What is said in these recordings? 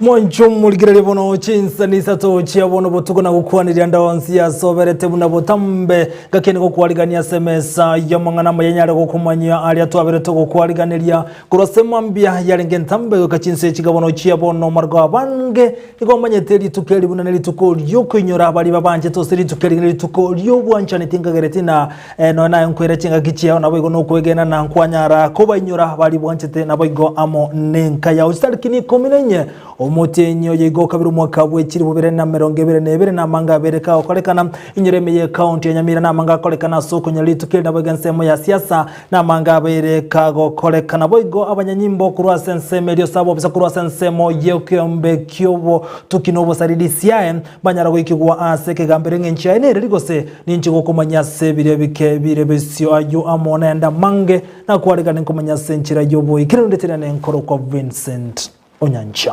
Mwancho morigererie bono chinsani isato chia bono botuko na gokwaniria ndonsi asoberete buna botambe ngaki nigo kwarigania ase emesa y'amang'ana amaya nyare gokomanyia aria twaberete gokwariganeria korwa ase mambia yarenge entambe goika chinsa echi bono chia bono margo abange nigo bamanyete rituko eri buna nerituko riokoinyora baria babanchete ase rituko eri nerituko riobwanchani tinkagereti na eh, nonya naye nkoira chingaki chiao naboigo nokwegena na nkwanyara kobainyora baria bwanchete naboigo amo nenka yao. Chitariki ni ikomi na inye omotienyi oyo igo okabere omwaka bwe chilifu bibere na emerongo ebere na ebere na amanga abere kagokorekana inyore ime ye county ya Nyamira na amanga akorekana ase okonyora rituko eri naboigo ensemo ya siasa na amanga abere kagokorekana boigo abanyanyimbo korwa ase ensemo erio ase abobisa korwa ase ensemo y'ekeombe ki'obotuki na obosariri siaye Banyara goikigwa ase ekegambero eng'encho yaye nereri gose ninche gokomanya ase biria bike bire besio ayio amo naende amange nakwaregane nkomanya ase enchera y'oboikeranu ndetera nenkorokwa Vincent Onyancha.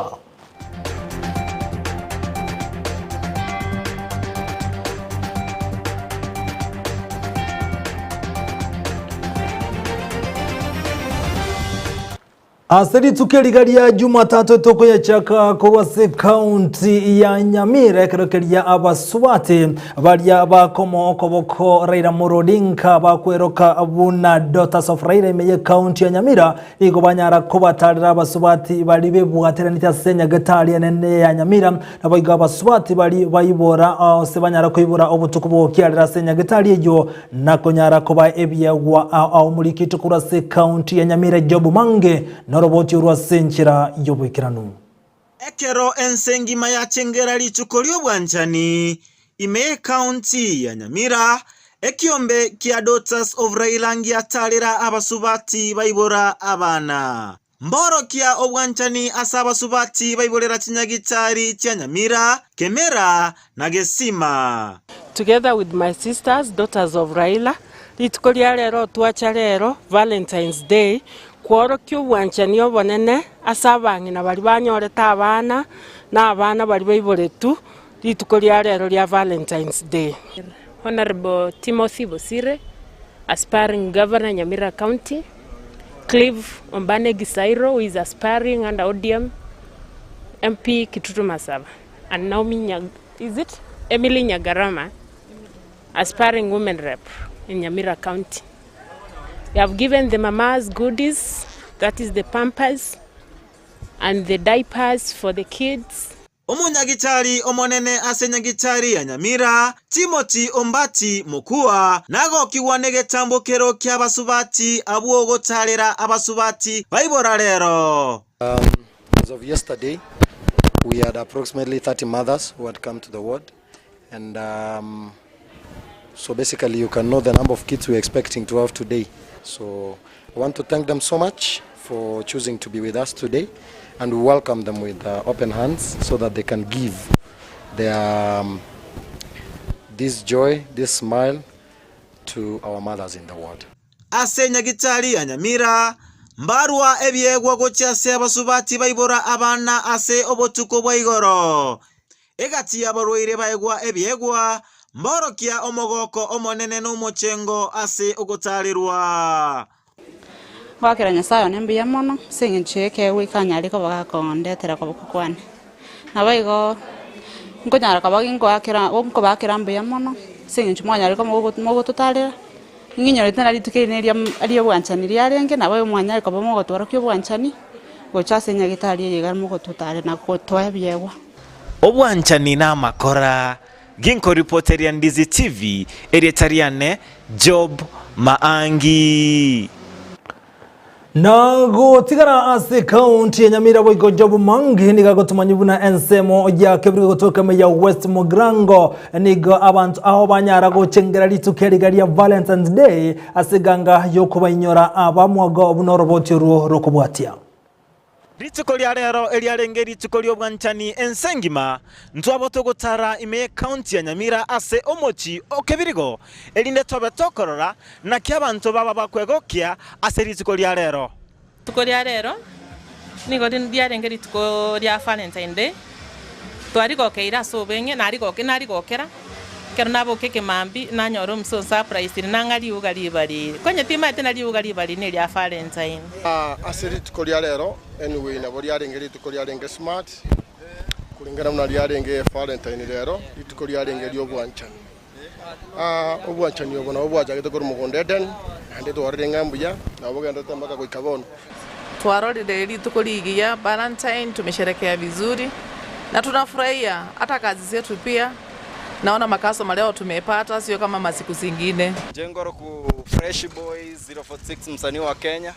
Ase rituko eriga ria Jumatatu tokoyachaka korwa ase ekaunti ya Nyamira ekero keria abasubati baria bakomo okoboko Raila Amolo Odinga bakweroka buna Daughters of Raila ime y'ekaunti ya Nyamira nigo banyara kobatarera abasubati baria bebwateranete ase nyagetari enene ya Nyamira naboigo abasubati baria baibora ase banyara koibora obotuko bogokiarera ase nyagetari eyio Nakonyara koba ebiegwa ao ao morikete korwa ase ekaunti ya Nyamira Job Mange noroboti orwo ase enchera y'oboikeranu. Ekero ense engima yachengera rituko ri'obwanchani ime y'ecounty ya Nyamira, ekiombe kia Daughters of Raila ngiatarera abasubati baibora abana. Mborokia obwanchani ase abasubati baiborera chinyagitari chia Nyamira, Kemera na Gesima. Together with my sisters, daughters of Raila, rituko ria rero twacha rero, Valentine's Day, kworokia obwanchani obonene ase abang'ina baria banyorete abana, na abana baria baiboretwe rituko ria rero ria Valentine's Day. Honourable Timothy Bosire, aspiring Governor Nyamira County, Clive Ombane Gisairo who is aspiring under ODM MP Kitutu Masaba and Naomi Nyag is it Emily Nyagarama aspiring women rep in Nyamira County. We have given the mamas goodies that is the pampers and the diapers for the kids. Omonyagitari omonene ase nyagitari ya Nyamira, Timothy Ombati Mokua, nagokigwa negetambokero ki'abasubati abwo gotaarera abasubati baibora rero. As of yesterday, we had approximately 30 mothers who had come to the ward and um, so basically you can know the number of kids we're expecting to have today. So I want to thank them so much for choosing to be with us today and we welcome them with uh, open hands so that they can give their um, this joy, this smile to our mothers in the world. Ase nyagitari ya Nyamira, mbarua ebiegwa gochia ase abasubati baibora abana ase obotuko bwa igoro. Egati y'abarwaire baegwa ebiegwa, mborokia omogoko omonene nomochengo ase ogotaarerwa. Ngoakera Nyasae one mbuya mono ase eng'encho y'ekeegwa ekanyare koba gakondetera koboko kwane. Naboigo nkonyara koba ginkoakera nkobaakera mbuya mono ase eng'encho mwanyarire koba mogototarera, ng'inyorete na rituko eri neria ri'obwanchani riarenge, naboigo mwanyare koba mogotworokia obwanchani gocha ase nyagetari eye iga mogototarera na gotoa ebiegwa. Obwanchani namakora, Ginkoripoteria Ndizi TV, erieta riane Job Maangi. Na gotigara ase ekaunti ya Nyamira boigo Job Mangi nigo agotomanyia buna ensemo ya Kebirigo gotoka ime ya West Mugirango nigo abanto aho banyara gochengera rituko eriga ria Valentine's Day ase eganga yokobainyora abamwago buna oroboti orwo rokobwatia. Rituko ria rero eriarenge rituko ri'obwanchani ense engima, ntwabo togotara ime y'ecounty ya Nyamira ase omochi o Kebirigo, erinde tobe tokorora naki abanto baba bakwegokia ase rituko ria rero. Rituko ria rero nigo riarenge rituko ria Valentine Day, twarigokeire ase obweng'e, narigoke narigokera, ekero naboka ekemambia nanyora omusa onsurprisire nang'a riuga ribariri, konya timanyete na riuga ribariri ne ria Valentine. Ase rituko ria rero, anyway nabo riarenge rituko riarenge smart. Kulingana buna riarenge Valentine rero, rituko riarenge ri'obwanchani. Obwanchani obo nabo bwachagete korwa mogondo Eden, naende twarorire ng'a mbuya, nabo bogendererete mpaka goika bono. Twarorire rituko rigiya Valentine tumesherekea vizuri na tunafurahia hata kazi zetu pia naona makastoma leo tumepata sio kama masiku zingine. Jengoro ku Fresh Boys 046 msanii wa Kenya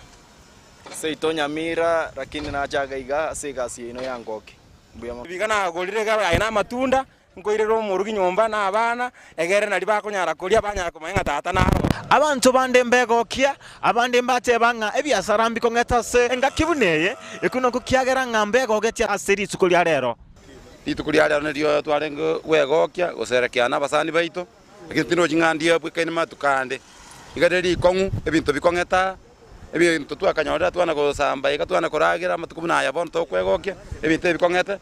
seito Nyamira lakini nachaga iga ase egasi yaino ya Ngoki mbuya mono. Iga nagorire iga aye namatunda, nkoirere omorugi nyomba na abana, egere naria bakonyara koria banyara komanya ng'a tata naro. Abanto bande mbegokia, abande mbateba ng'a ebiasara mbikong'ete ase engaki buna eye, ekio nakio kiagera ng'a mbegogetie ase rituko ria rero. Rituko ria rero nirio twarenge gwegokia goserekea nabasani baito, lakini tindoochi ng'a ndiye bwekaine matuko ande. Iga rire rikong'u, ebinto bikong'eta, ebinto twakanyorire twana gosamba iga twana koragera amatuko buna aya bono tokwegokia, ebinto ebi bikong'ete.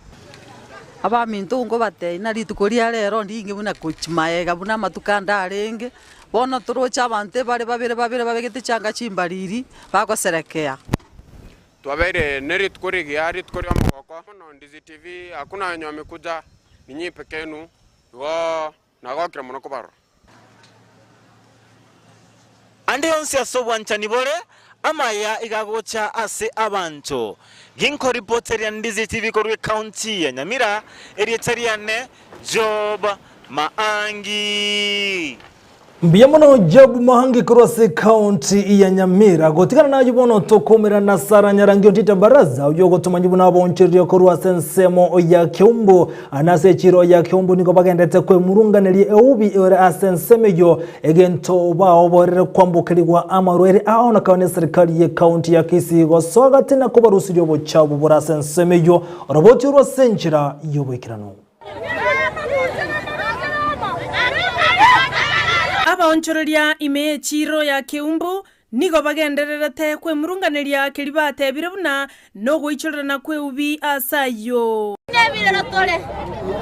Abaminto nkobatebia ng'a rituko ria rero ndinge buna gochia magega buna amatuko ande arenge, bono toroche abanto ebare babere babere babegete chianga chimbariri, bagoserekea. Twabeire nerituko rigiya, rituko ri'omogoko mono. Ndizi TV, hakuna wenye wamekuja, ni nyinyi peke yenu, igo nagokire mono kobarora. Ande onsi ase obwanchani bore, amaya iga agocha ase abanto. Ginkoripoteria Ndizi TV korwa ecounty ya Nyamira, erieta riane Job Maangi. Mbuya mono Job Mahangi korwa ase ekaunti ya Nyamira. Gotigana naye bono tokoumera na Sarah Nyarangi Ontita Baraza oyio ogotomanyia buna abonchoreria korwa ase ensemo ya Keumbu. Na ase echiro ya Keumbu nigo bagendete kwemurunganeria eubi ere ase ensemo eyio egento baoborere kwambokerigwa amarwaire ao na kaone eserikari ye ekaunti ya Kisii gosoa gati na kobarusiria obochabu bore ase ensemo eyio oroboti orwo ase enchera y'oboikeranu. Abaonchoreria ime y'echiiro ya Keumbu nigo bagendererete kwemurunganeria keria batebire buna nogoichorerana kw'eubi ase ayio. Nebirero tore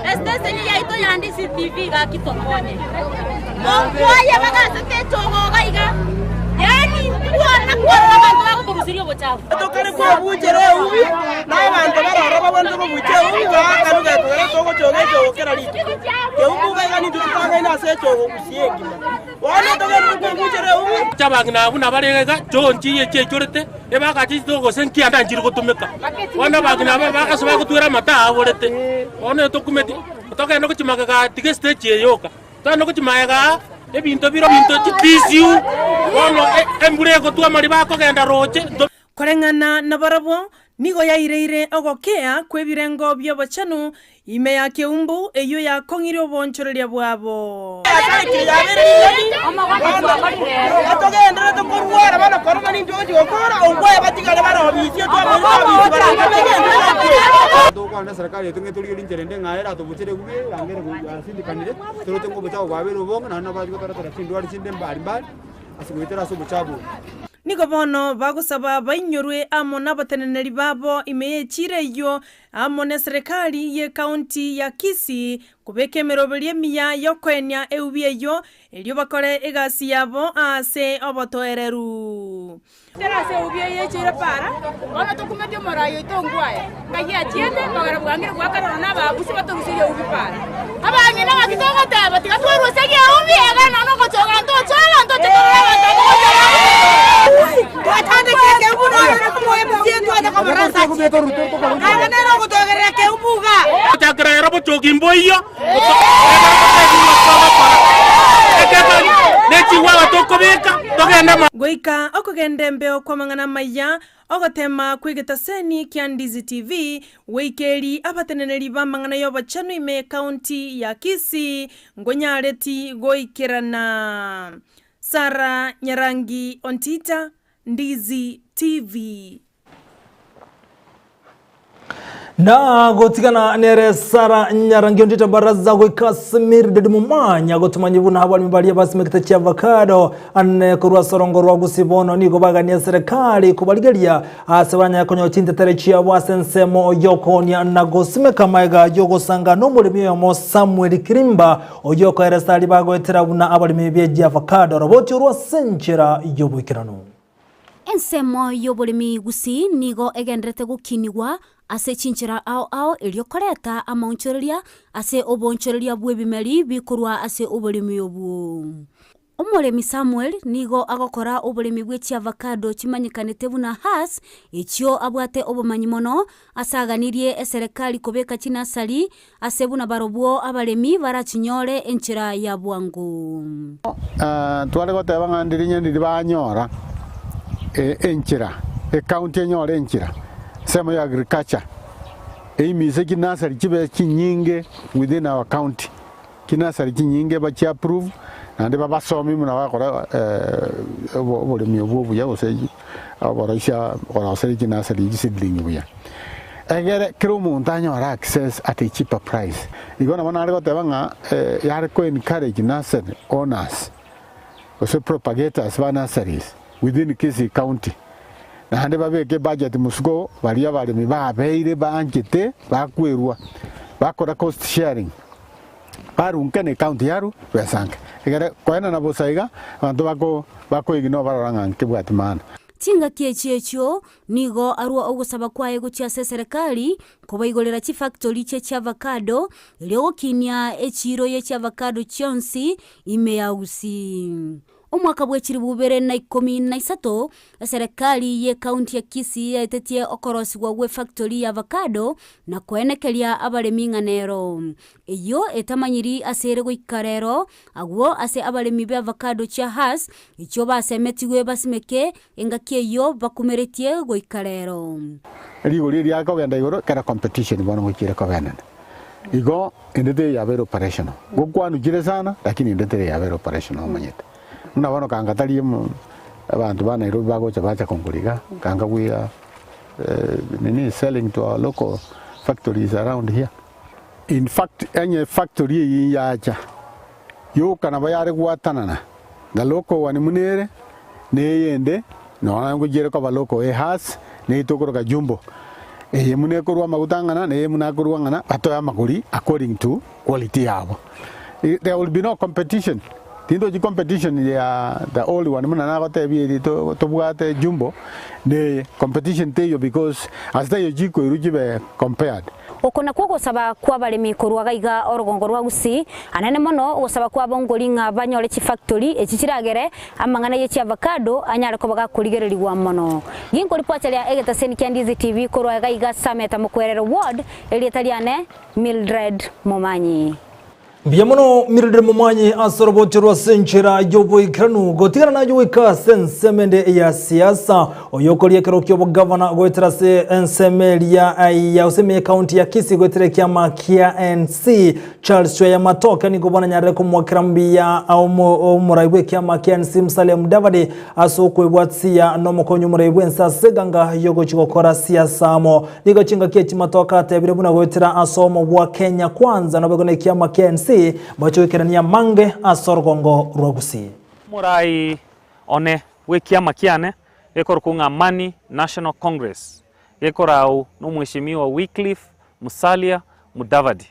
esiteseni yaito ya Ndizi TV gaki tokonye. Mokwaye bagasete echogoga iga yaani kwana kwana abanto bagokorusiria obochafu. Tokare kwebuchera eubi, na abanto baroro babwenerete kobucha eubi, baakanu gekogera togochoga echogo kera rituko. Keumbu iga nintwe totang'aine ase echogo gusii engima. Bono togenderere kwebuchera eubi. Abang'ina abwo nabare iga, chonchi echiaichorete, ebagacha chituko gose nkianda nchiri gotumeka. Bono abang'ina aba ase bagotwera amata aborete, bono etokumeti, togende gochia magega tiga estage eye yoka. Togende gochia magega aa, ebinto bire ebinto chipisiu, bono embura egotwa amariba akogenda roche. Koreng'ana nabarabwo nigo yaireire ogokea kw'ebirengo bi'obochenu ime ya keumbu eyio yakong'irie oboonchoreria bwabo. Nigo bono bagosaba bainyorwe amo nabateneneri babo ime y'echiira eyio, amo neserekari y'ecounty ya Kisii, kobeka emeroberio emiya y'okoenia eubi eyio, erio bakore egasi yabo ase obotoereru. Tera ase eubi eye echeire para, bono tokumetie omorai oito ongwae, ng'ai achiete, mbagera bwangire goakanana nababusi batoruserie eubi para. Abang'ina ng'aki togoteba, tiga tweruserie eubi, egere nonya nogochoga ntochoga, ntoche torore abanto abwo gochoga eubi. Twatandekire keumbu nonya nokomoemusia twacha komorora ase achiete. Anga nere ogotoegerera keumbu iga. Gochakera ero bochogi mboiyo, Goika okogenda embeo kw'amang'ana amaya, ogotema kw'egetaseni kia Ndizi TV, goikeri abateneneri b'amang'ana y'obochenu ime y'Ekaunti ya Kisii ngonyareti goikerana. Sarah Nyarangi Ontita, Ndizi TV. Na gotigana nere Sara Nyarangi ondite baraza goika ase Mildred Mumanya gotumanya buna abaremi baria basimekete chiavocado ane korwa ase orongo rwa Gusii bono nigo bagania serikali kobarigeria ase banyare konyora chintetere chiabo ase ensemo y'okoonia na gosimeka magega y'ogosanga nomoremi oyomo Samuel Kirimba oyio okoeresa aria bagoetera buna abaremi be chiavocado roboti orwo ase enchera y'oboikeranu. Ensemo y'oboremi Gusii nigo egenderete gokinigwa ase chinchera ao ao erio koreta amaonchoreria ase oboonchoreria bw'ebimeri bikorwa ase oboremi obwo. Omoremi Samuel nigo agokora oboremi bwe chiavacado chimanyekanete buna Hass echio abwate obomanyi mono ase aganirie eserekari kobeka chinasari ase buna barobwo abaremi barachinyore enchera ya bwango. Tware goteba ng'a ndiri ndiri banyora enchera, ecounty enyore enchera, ensemo ya agriculture eimise chinursery chibe chinyinge within our county. Chinursery chinyinge bachi approve naende babasomie buna bagokora oboremi obwo obuya gose oboroisia koroseria chinursery echi seedling buya. Egere kera omonto anyore access at a cheaper price. Igo nabo nare goteba ng'a yare ko encourage nursery owners gose propagators ba nurseries within Kisii county naende babeke ebudget mosuko baria abaremi babeire baanchete bakwerwa bakora cost sharing. Barunke ne county yaru besanke. Egere koenana bosa iga, abanto bako bakoignore barora ng'a nkebwati maana. Chingaki echi echio nigo arua ogosaba kwaye gochia ase eserekari kobaigorera chifactori chie chiavacado erio gokinia echiiro ye chiavacado chionsi ime ya Gusii. Omwaka bwe chilifu bibere na ikomi na isato, eserekari ye county ya Kisii yaetetie okorosigwa gwe factory ya avacado na koenekeria abaremi ng'a nero eyio etamanyiri ase ere goika rero agwo ase abaremi be avacado chia Hass echio basemetigwe basimeke engaki eyio bakumeretie goika rero. Rigori eria akogenda igoro ekero competition bono gochire koba enene. Igo ende teri yabeire operational. Gokwanukire sana lakini ende teri yabeire operational omanyete. Buna bono kanga tari emo abanto ba Nairobi bagocha bacha kongora iga, kanga we are nini selling to our local factories around here. In fact onye factory eyio yacha, yoka nabo yare gwatanana the local one buna ere, na eyende nonya ngochiere koba local e-has, na eye tokoroka jumbo. Eye buna ekorwa amaguta ang'ana, na eye buna akorwa ang'ana, batoe amagori according to quality yabo. There will be no competition, tindochi competition ya the old one buna nagotebia eri tobwate jumbo, na eye, competition teiyo because ase taiyo chikoirwa chibe compared. Oko nakwo ogosaba kw'abaremi korwa gaiga orogongo rwa Gusii, anene mono ogosaba kwabo nkori ng'a banyore chifactori echi chiragere amang'ana ye chiavacado anyare koba gakorigererigwa mono. Ginkoripocheria egetaseni kia Ndizi TV korwa gaiga Sameta Mokwerero Ward, erieta riane Mildred Momanyi. Mbuya mono Mildred Momanyi ase orobocho rwa ase enchera y'oboikeranu gotigana naye goika ase ensemo ende ya siasa oyokoria ekero ki'obogavana goetera ase ensemo eria ya gose ime y'ekaunti ya Kisii goetera ekiama kia NC Charles Chweya Matoke nigo bono anyarire komoakera mbuya omorai bw'ekiama kia NC Musalia Mudavadi ase okwebwatisia nomokonyi omorai bw'ense ase eganga y'ogochia gokora siasa amo Nigo chingaki echi Matoke atebire buna goetera ase omo bwa Kenya Kwanza nobego nekiama kia NC mbache goikerania amange ase orogongo rwa Gusii. Omorai one bw'ekiama kiane gekorokwa ng'a Amani National Congress, gekorau n'Omweshimiwa Wycliffe Musalia Mudavadi.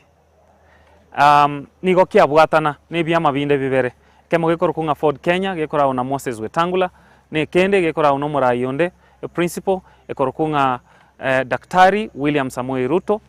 Nigo kiabwatana nebiama binde bibere, ekemo gekorokwa ng'a Ford Kenya gekorau na Moses Wetangula, na ekende gekorau na omorai onde eprinciple ekorokwa ng'a Daktari William Samoei Ruto.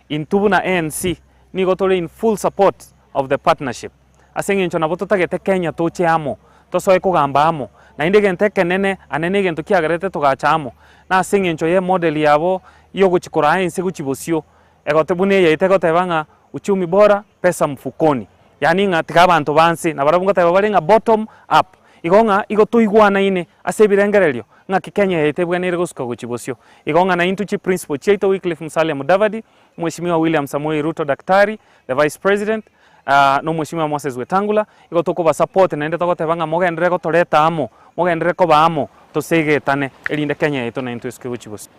Intwe buna ANC nigo tore in full support of the partnership ase eng'encho nabo totagete Kenya toche amo, tosoe kogamba amo, naende egento ekenene ane na egento kiagerete togacha amo, na ase eng'encho ye model yabo yogochi koraa ense gochia bosio. Egote buna eyaito egoteba ng'a uchumi bora, pesa mfukoni. Yaani ng'a tiga abanto ba nse nabarabwo ngoteba bare ng'a bottom up. Igo ng'a igo toigwanaine ase ebirengererio ng'aki Kenya yaito ebweneire gosuka gochia bosio. Igo ng'a naintwe chiprinciple chiaito Wycliffe Musalia Mudavadi, Mweshimiwa William Samoei Ruto Daktari, the Vice President, na Omweshimiwa Moses Wetangula, igo tokobasupport naende togoteba ng'a mogenderere gotoreta amo, mogenderere koba amo, tosegetane erinde Kenya yaito naintwe esuke gochia bosio.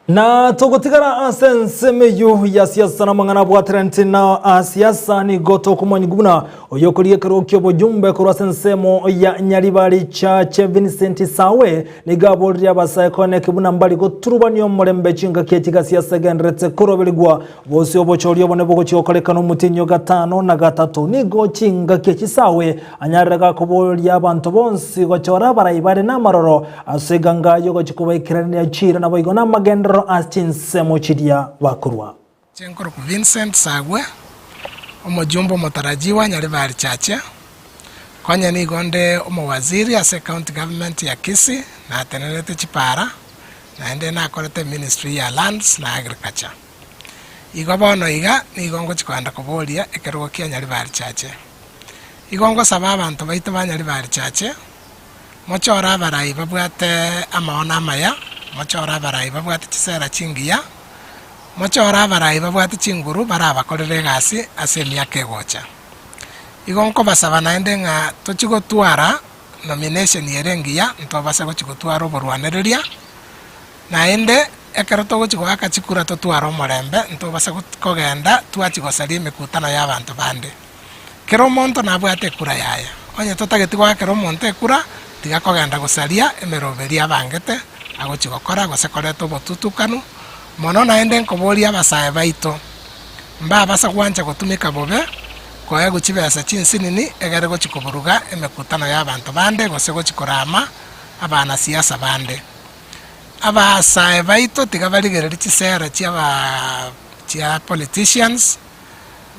Na togotigara ase ensemo eyio ya siasa na amang'ana abwateranete na a siasa, nigo tokomanyigwa buna oyokoria ekerogo ki'obojumbe korwa ase ensemo ya Nyaribari Chache Vincent Sawe nigo aboririe abasae koeneki buna mbari goturubania omorembe chingaki echi gasiasa egendererete koroberigwa Bosio obochori obone bogochia gokorekana omotienyi o gatano na gatato. Nigo chingaki echi Sawe anyarire gakoboria abanto bonsi gochora abarai bare namaroro ase eganga y'ogochia kobaikeraneria chiira naboigo namagenderero ase chinsemo chiria bakorwa. Inche nkorokwa Vincent Sagwe, omojumbe omotarajiwa Nyaribari Chache. Konya nigo nde omowaziri ase ecounty government ya Kisii, natenenerete chipara, naende nakorete eministry ya Lands na Agriculture. Igo bono iga nigo ngochia kogenda koboria ekerogo kia Nyaribari Chache. Igo ngosaba abanto baito ba Nyaribari Chache, mochore abarai babwate amaono amaya, mochore abarai babwate chisera chingiya, mochore abarai babwate chinguru barabakorere egasi ase emiaka egocha. Igo nkobasaba naende ng'a tochie gotwara nomination ere engiya, ntobase gochia gotwara oborwanereria, Naende ekero togochia goaka chikura totware omorembe, ntobasa kogenda twachia gosaria emekutano y'abanto bande. Kera omonto nabwate ekura yaye. Onye totageti goakera omonto ekura, tiga kogenda gosaria emeroberio abangete agochia gokora gose koreta obotutukanu. Mono naende nkoboria abasae baito, mbabasa gwancha gotumeka bobe, koegwa chibesa chinsinini egere gochia koburuga emekutano y'abanto bande gose gochia korama abanasiasa bande. Abasae baito tiga barigererie chisera chia chia politicians,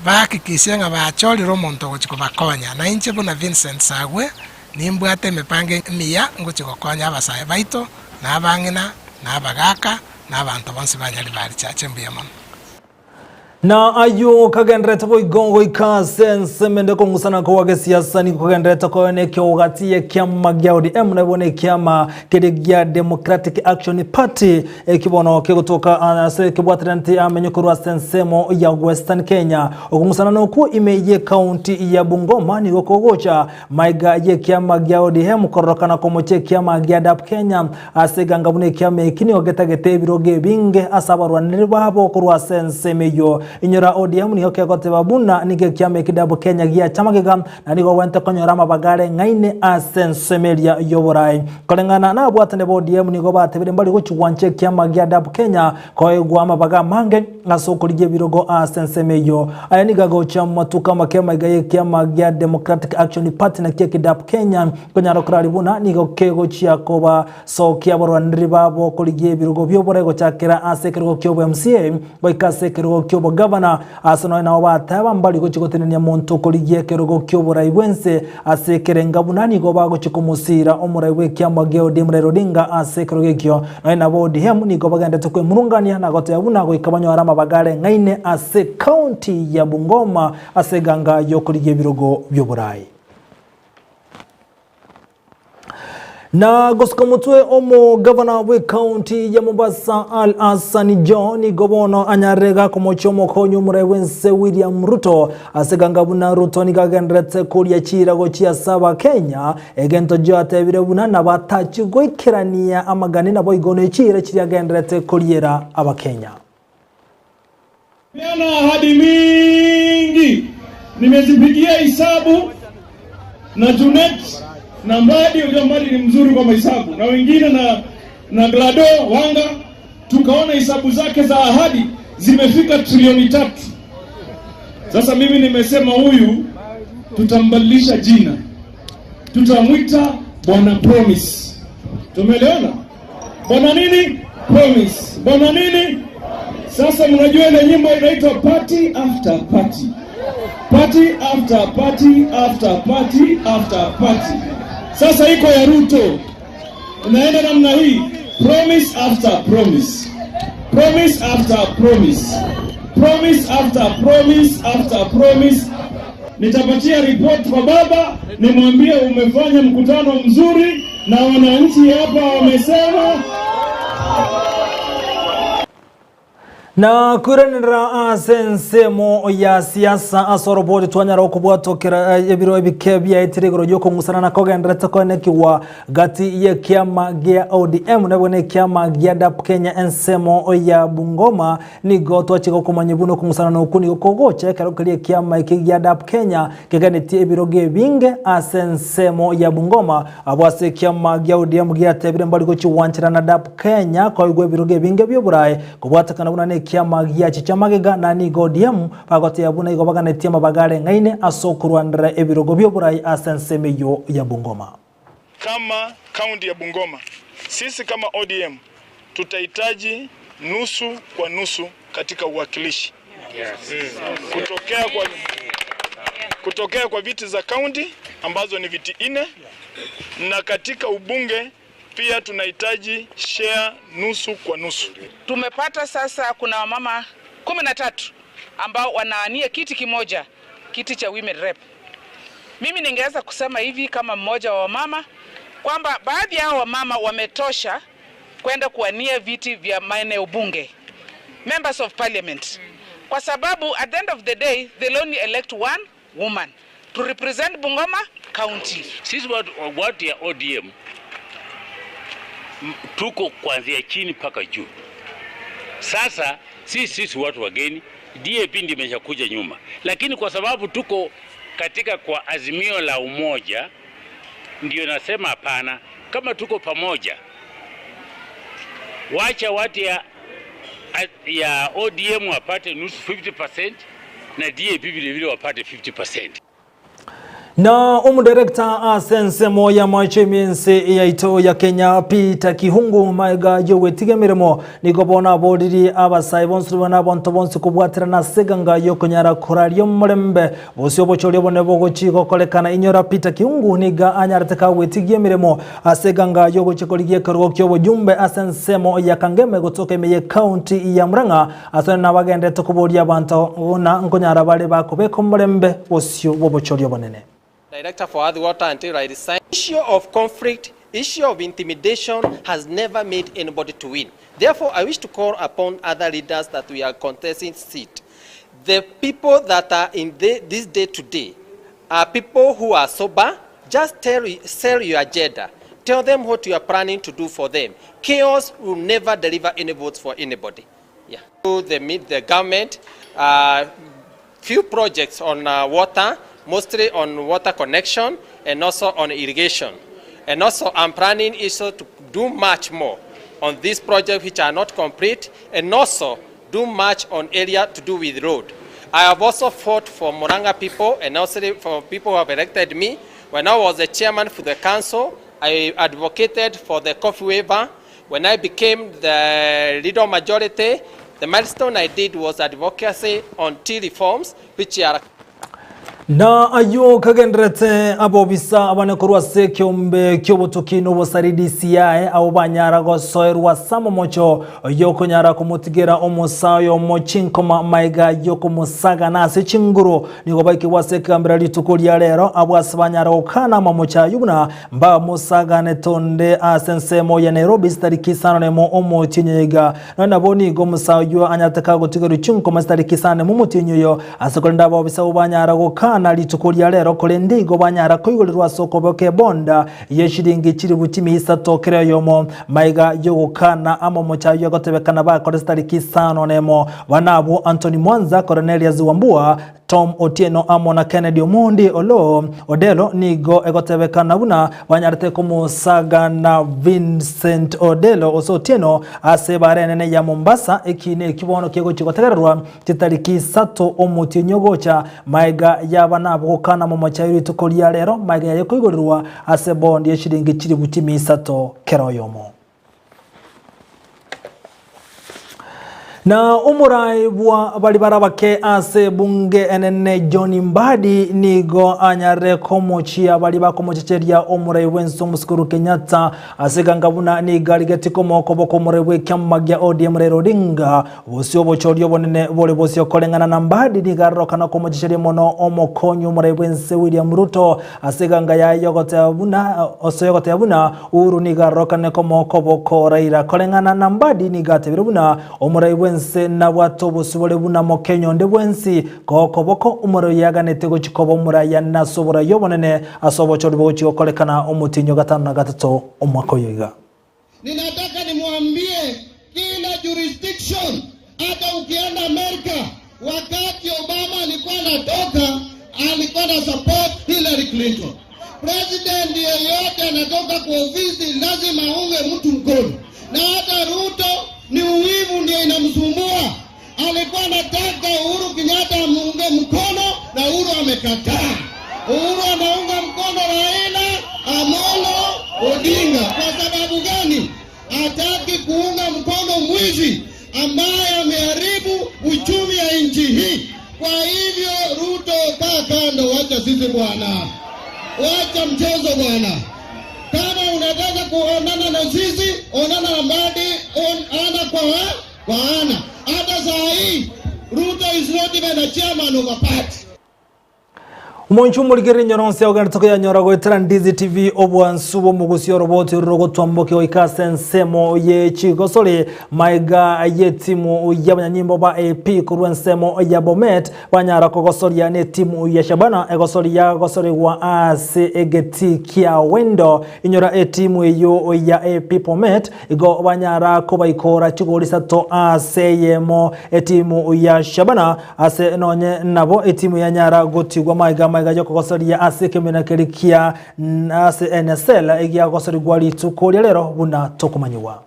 bahakikishe ng'a bachorire omonto ogochia kobakonya. Na inche buna Vincent Sagwe, nimbwate emepango emiya ngochia gokonya abasae baito, na abang'ina, na abagaka, na abanto bonsi ba Nyaribari Church. Mbuya mono. Na ayio kagendererete boigo goika ase ensemo ende kong'usana kowa gesiasa nigo kogendererete koyona ekeogati y'ekiama gia ODM na bono ekiama keria gia Democratic Action Party eki bono kegotoka ase kebwateranete amenye korwa ase ensemo ya Western Kenya. Okong'usana nokwo ime y'ekaunti ya Bungoma nigo kogocha maiga y'ekiama gia ODM kororokana komochia ekiama gia DAP Kenya Ase eganga buna ekiama eki nigo getagete ebirogo ebinge ase abarwaneri babo korwa ase ensemo eyio. Inyora ODM nigo kegoteba buna nigo ekiama eki DAP Kenya giacha magega na nigo ogwenerete konyora amabaga areng'aine ase ensemo eria y'oboraai. Koreng'ana nabwatani ba ODM nigo batebire mbari gochia gwancha ekiama gia DAP Kenya koegwa amabaga amange ase okorigia ebirogo ase ensemo eyio. Aya nigo agocha mumatuko amake amaiga y'ekiama gia Democratic Action Party nakio eki DAP Kenya Konyara korari buna nigo kegochia kobasokia abarwaneri babo korigia ebirogo bi'oborai gochakera ase ekerogo ki'obo MCA goika ase ekerogo ki'obogavana, ase nonya nabo bateba mbari gochia gotenenia monto korigia ekerogo ki'oborai bw'ense ase ekerenga buna nigo bagochia komosiira omorai bw'ekiama gia ODM Raila Odinga ase ekerogo ekio. Nonya nabo ODM nigo bagenderete kwemurungania na goteba buna goika banyore amabaga areng'aine ase county ya Bungoma ase eganga y'okorigia ebirogo bi'oborai. Na gosuka motwe omogavana bw'ekaunti ya Mombasa Al Hassan Joho nigo bono anyarire gakomochia omokonyi omorai bw'ense William Ruto ase ganga buna Ruto nigo agendererete koria chiira gochia ase Abakenya egento Joho atebire buna nabo atachi goikerania amagani naboigo ne chiira chiria agendererete koriera Abakenya. Peana ahadi mingi, nimezipigia hisabu na Junet na Mbadi. Unajua Mbadi ni mzuri kwa mahesabu na wengine na, na Glado Wanga, tukaona hisabu zake za ahadi zimefika trilioni tatu. Sasa mimi nimesema huyu tutambadilisha jina, tutamwita Bwana Promise. Tumeelewana? Bwana nini? Promise. Bwana nini? Sasa mnajua ile nyimbo inaitwa party after party. Party after party after party after party. Sasa iko ya Ruto. Inaenda namna hii. Promise after promise. Promise after promise. Promise after promise after promise. Nitapatia report kwa baba, nimwambie umefanya mkutano mzuri na wananchi hapa wamesema. Na koiranerera ase ensemo ya siasa ase oroboti twanyara okobwatokera ebiro ebike biaetire igoro y'okong'usana na kogenderete koenekigwa gati y'ekiama gia ODM nabwo nekiama gia DAP Kenya ensemo ya Bungoma nigo twachia gokomanya buna okong'usana nokwo nigo kogocha ekero keria ekiama eke gia DAP Kenya keganetie ebirogo ebinge ase ensemo ya Bungoma Abwo ase ekiama gia ODM giatebire mbari gochia gwancherana na DAP Kenya koigwa ebirogo ebinge bi'oborae kobwatekana buna nekiama giachicha magega na nigo ODM bagoteba buna igo baganetie amabaga areng'aine ase okorwanera ebirogo bi'oborae ase ensemo eyio ya Bungoma. Kama county ya Bungoma, sisi kama ODM tutahitaji nusu kwa nusu katika uwakilishi kutokea kwa, kutokea kwa viti za county ambazo ni viti nne na katika ubunge pia tunahitaji share nusu kwa nusu. Tumepata sasa kuna wamama 13 ambao wanaania kiti kimoja, kiti cha women rep. Mimi ningeweza kusema hivi kama mmoja wa wamama kwamba baadhi ya wamama wametosha kwenda kuwania viti vya maeneo bunge, members of parliament, kwa sababu at the end of the day they'll only elect one woman to represent Bungoma County. Sisi watu, watu ya ODM tuko kuanzia chini mpaka juu. Sasa sisi sisi watu wageni, DAP ndio imeshakuja nyuma, lakini kwa sababu tuko katika kwa azimio la umoja, ndio nasema hapana, kama tuko pamoja, wacha watu ya, ya ODM wapate nusu 50% na DAP vile vile wapate 50%. Na omodirector ase ensemo y'amache emense yaito ya Kenya Peter Kihungu maega y'ogwetiga emeremo nigo bono aboririe abasae bonsi na abanto bonsi kobwaterana ase eganga y'okonyara koraria omorembe bosio obochori obonene bogochi gokorekana inyora Peter Kihungu niga anyarete kagwetigia emeremo ase eganga y'ogochia korigia ekerogo ki'obojumbe ase ensemo ya Kangemi gotoka ime y'ecounty ya Murang'a Ase nabagenderete koboria abanto buna nkonyara bare bakobeka omorembe bosio bw'obochori obonene. Director for Earth Water until I resign. Issue of conflict, issue of intimidation has never made anybody to win. Therefore, I wish to call upon other leaders that we are contesting seat. The people that are in the, this day today are people who are sober. Just tell, sell your agenda. Tell them what you are planning to do for them. Chaos will never deliver any votes for anybody. Yeah. The, the government, uh, few projects on uh, water, mostly on water connection and also on irrigation. And also I'm planning also to do much more on these projects which are not complete and also do much on area to do with road. I have also fought for Muranga people and also for people who have elected me. When I was the chairman for the council, I advocated for the coffee waiver. When I became the leader majority, the milestone I did was advocacy on tea reforms, which are Na ayio kagendererete abobisa abane korwa ase ekeombe ki'obotuki na obosari DCI abwo banyara gosoerwa ase amamocho y'okonyara komotigera omosa oyomo chinkoma maiga y'okomosagana ase chinguru nigo baikigwa ase ekegambero rituko ria rero abwo ase banyara gokana amamocho ayio buna Mbamosaganete onde ase ensemo ya Nairobi chitariki isano nemo omotienyi oyo iga. Nonya nabo nigo omosae oyio anyarete kagotigerwa chinkoma chitariki isano nemo omotienyi oyo, ase korende abaofisa abwo banyara gokana rituko ria rero, korende igo banyara koigorerwa ase okobeka ebonda ye chiringi chilifu chimia isato kera oyomo. Maiga y'ogokana amamocho ayio agotebekana bakore chitariki isano nemo. Bana abwo Anthony Mwanza, Cornelius Wambua, Tom Otieno amo na Kennedy Omondi Oloo Odelo nigo egotebekana buna banyarete komosaga na Vincent Odelo gose Otieno ase ebara enene ya Mombasa ekiina ekio bono kegochia gotegererwa chitariki isato omotienyi ogocha maega yaba nabogokana momocha rituko ria rero maega yaye koigorerwa ase bondi eshiringi chilifu chimia isato kera oyomo. Na omorai bwa bari barabake ase ebunge enene John Mbadi nigo anyare komochia bari bakomochecheria omorai bwense omosikuru Kenyatta ase ganga buna nigo arigeti komokoboko omorai bw'ekiama gia ODM Raila Odinga bosio obochori obonene bore bosio koreng'ana na Mbadi nigo arorokana komochecheria mono omokonyi omorai bwense William Ruto Ase eganga yaye y'ogoteba buna ase ogoteba buna Uhuru nigo arorokane komokoboka Raila. Koreng'ana na Mbadi nigo atebire buna omorai bw'ense. bwense nabwate obosibore buna Mokenya onde bwensi, koboko omorero yaganete gochia koba omoraya nase oboraia obonene ase obochori bogochia gokorekana omotienyi o gatano na gatato omwaka oyo iga. Ninataka nimwambie kila jurisdiction, hata ukienda Amerika, wakati Obama alikuwa anatoka, alikuwa na support Hillary Clinton. President yeyote anatoka kwa ofisi lazima aunge mtu mkono, na hata Ruto ni uwivu ndio inamsumbua. Alikuwa anataka Uhuru Kenyatta amuunge mkono na Uhuru amekataa. Uhuru anaunga mkono Raila Amolo Odinga. Kwa sababu gani? Hataki kuunga mkono mwizi ambaye ameharibu uchumi ya nchi hii. Kwa hivyo, Ruto, kaa kando, wacha sisi bwana, wacha mchezo bwana. Kama unataka kuonana na sisi, onana na Mbadi on, ana kwa kwa ana. Hata saa hii Ruto is not even a chairman of a party. Omonche omorigereria enyoro onsi ogenderete koyanyora goetera Ndizi TV obwansu bw'omogusi oroboti rogotwambokia goika ase ensemo ye chigosori maiga y'etimu y'abanyanyimbo ba AP korwa ensemo ya Bomet banyara kogosoria n'etimu ya Shabana egosori yagosorigwa ase egetii kia Wendo inyora etimu eyio ya AP Bomet Igo banyara kobaikora chigori isato ase eyemo etimu ya Shabana, ase nonye nabo etimu yanyara gotigwa maiga maiga y'okogosoria ase ekemina keria kia ase NSL egiagosorigwa rituko ria rero buna tokomanyigwa.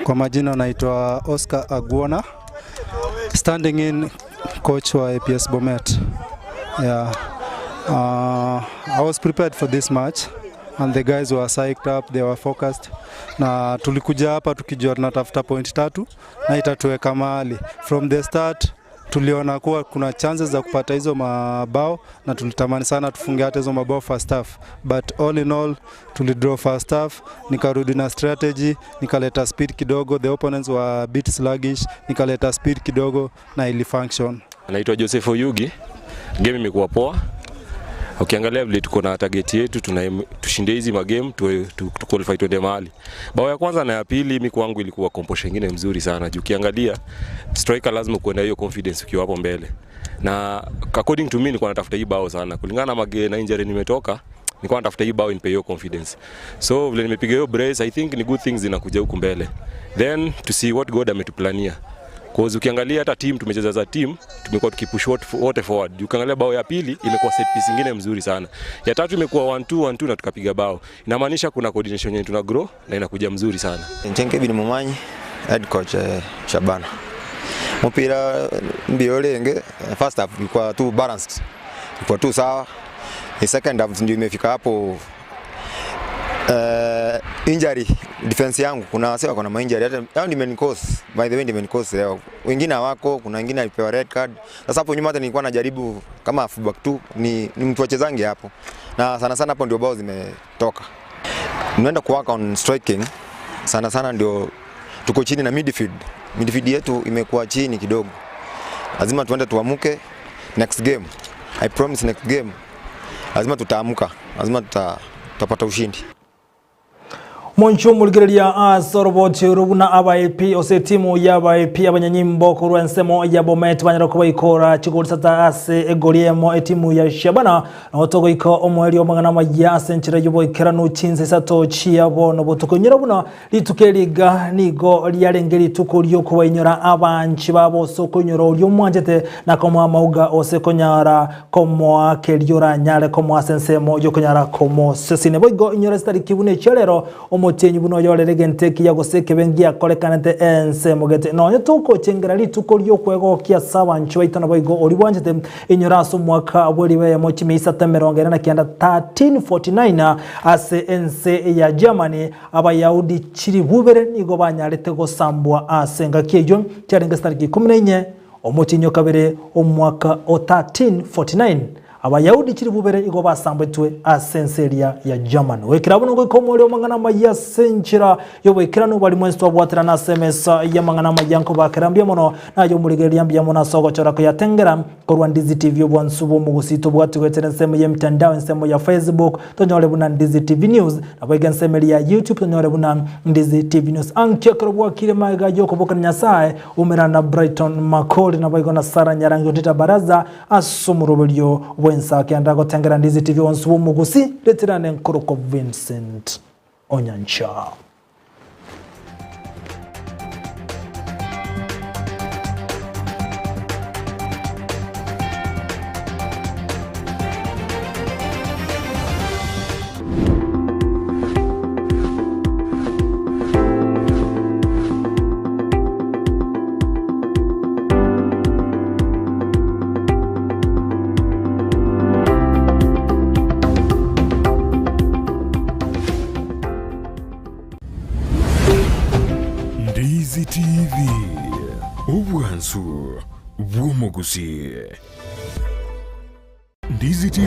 Kwa majina naitwa Oscar Aguona, standing in coach wa APS Bomet. Yeah. I was prepared for this match and the guys were psyched up, they were focused. Na tulikuja hapa tukijua tunatafuta point tatu na itatuweka mahali. From the start tuliona kuwa kuna chances za kupata hizo mabao na tulitamani sana tufunge hata hizo mabao first half, but all in all tulidraw first half, nikarudi na strategy, nikaleta speed kidogo, the opponents were a bit sluggish, nikaleta speed kidogo na ili function. Naitwa Joseph Oyugi. Game imekuwa poa. Ukiangalia vile tuko na target yetu tuna tushinde hizi magame tu, tu, tu qualify tuende mahali. Bao ya kwanza na ya pili mimi kwangu ilikuwa composure nyingine mzuri sana. Juu ukiangalia striker lazima kuwe na hiyo confidence ukiwa hapo mbele. Na according to me nilikuwa natafuta hii bao sana. Kulingana na mage na injury nimetoka, nilikuwa natafuta hii bao inipe hiyo confidence. So vile nimepiga hiyo brace, I think ni good things zinakuja huku mbele. Then to see what God ametuplania. Cause ukiangalia hata team tumecheza za team, tumekuwa tukipush wote forward. Ukiangalia bao ya pili imekuwa set piece nyingine mzuri sana. Ya tatu imekuwa 1-2 1-2 na tukapiga bao. Inamaanisha kuna coordination yenye tuna grow na inakuja mzuri sana. Nche Kevin Momanyi, head coach Shabana. Mpira mbio lenge, first half ilikuwa tu balanced. Ilikuwa tu sawa. The second half ndio imefika hapo. Injury defense yangu kuna wasee wako na mainjury hata hao ni main course, by the way ni main course leo, wengine hawako, kuna wengine alipewa red card. Sasa hapo nyuma hata nilikuwa najaribu kama fullback tu ni mtu achezange hapo, na sana sana hapo ndio bao zimetoka. Tunaenda ku work on striking sana sana, ndio tuko chini na midfield. Midfield yetu imekuwa chini kidogo, lazima tuende tuamuke next game. I promise next game lazima tutaamka, lazima tutapata ushindi. Omonche omorigereria ase oroboti oro buna aba AP ase etimu y'aba AP abanyanyimbo korwa ensemo ya Bomet banyara kobaikora chigori sata ase egori emo etimu ya Shabana nabo togoika omoerio omang'ana amaya ase enchera y'oboikeranu chinsa isato chiabo nobotuko inyora buna rituko eri iga nigo riarenge rituko ri'okobainyora abanchi babo ase okoinyora oria omwanchete na komoa amauga ase konyara komoa keria oranyare komoa ase ensemo y'okonyara komosesenia. Boigo inyora chitariki buna echia rero. Omotienyi buna oyorere egento ekiya gose ekebe ngiakorekanete ensemo gete. Nonya togochengera rituko ri'okwegokia ase abanchwa baito naboigo oria bwanchete inyora ase omwaka bw'eriba eyemo chimia isato 49 1349 ase ense ya Germany Abayahudi chiribubere nigo banyarete gosambwa ase engaki eyio chiarenge chitariki ikomi na inye omotienyi o kabere omwaka o 1349 Abayahudi chiribubere igo basambetwe ase ense eria ya Germany. Goikera abwo nogoika omoerio w'amang'ana amayia ase enchera y'oboikeranu bari mwensi twabwaterana ase emesa y'amang'ana amayia nkobakera mbuya mono naye omorigereria mbuya mono ase ogochora koyatengera korwa Ndizi TV obwansu bw'omogusii tobwati goetera ensemo y'emitandao ensemo ya Facebook tonyore buna Ndizi TV News Naboigo ensemo eria ya YouTube tonyore buna Ndizi TV News. Ankio ekero bwakire magega y'okobokana Nyasae, umerana na Brighton Makori naboigo na Sarah Nyarangi Ontita Baraza ase omoroberio bw'ensake ande agotengera Ndizi TV onsi bw'omogusi reterane nkorokwa Vincent Onyancha. Ndizi TV, obwansu bw'omogusii. Ndizi TV,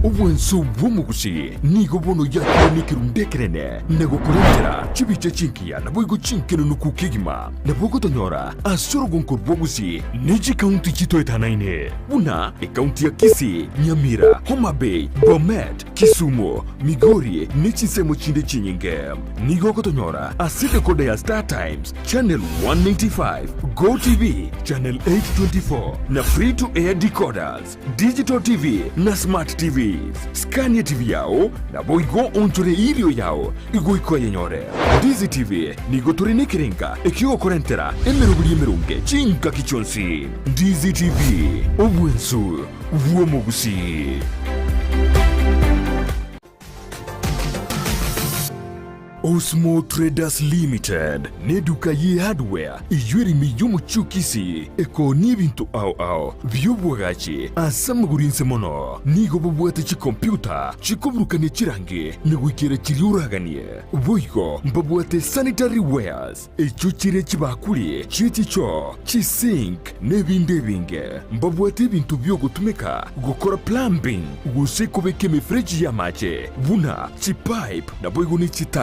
obwansu bw'omogusii nigo bono yakire nekerundu ekenene na gokorentera chibicha chingiya naboigo chinkenenuku kegima. Nabo ogotonyora ase orogonko rw'ogusii ne chikaunti chitoetanaine buna ekaunti ya Kisii, Nyamira, Homa Bay, Bomet, Kisumu, Migori ne chinsemo chinde chinyinge. Nigo ogotonyora ase decoder ya Star Times, Channel 195, Go TV, Channel 824 na Free to Air decoders, Digital TV na Smart TVs. Skania TV yao naboigo onchore erio yao igoika oyenyore. Ndizi TV nigo tore nekerenga ekiogokorentera emeroberi emeronge chingaki chionsi. Ndizi TV, obwensu bw'omogusii. Osmo Traders Limited neduka ye hardware eyio ere ime y'omochie o Kisii ekoonia ebinto ao ao bi'oboagachi ase amagoro inse mono. Nigo babwate chikompiuta chikoburukania chirangi na goikera chiria oraganie. Boigo mbabwate sanitary wares Echio chire chibakuri chie chichoo, chisink, na ebinde ebinge. Mbabwate ebinto bi'ogotumeka gokora plumbing, gose kobeka emefereji y'amache, buna chipipe, naboigo ne chitap.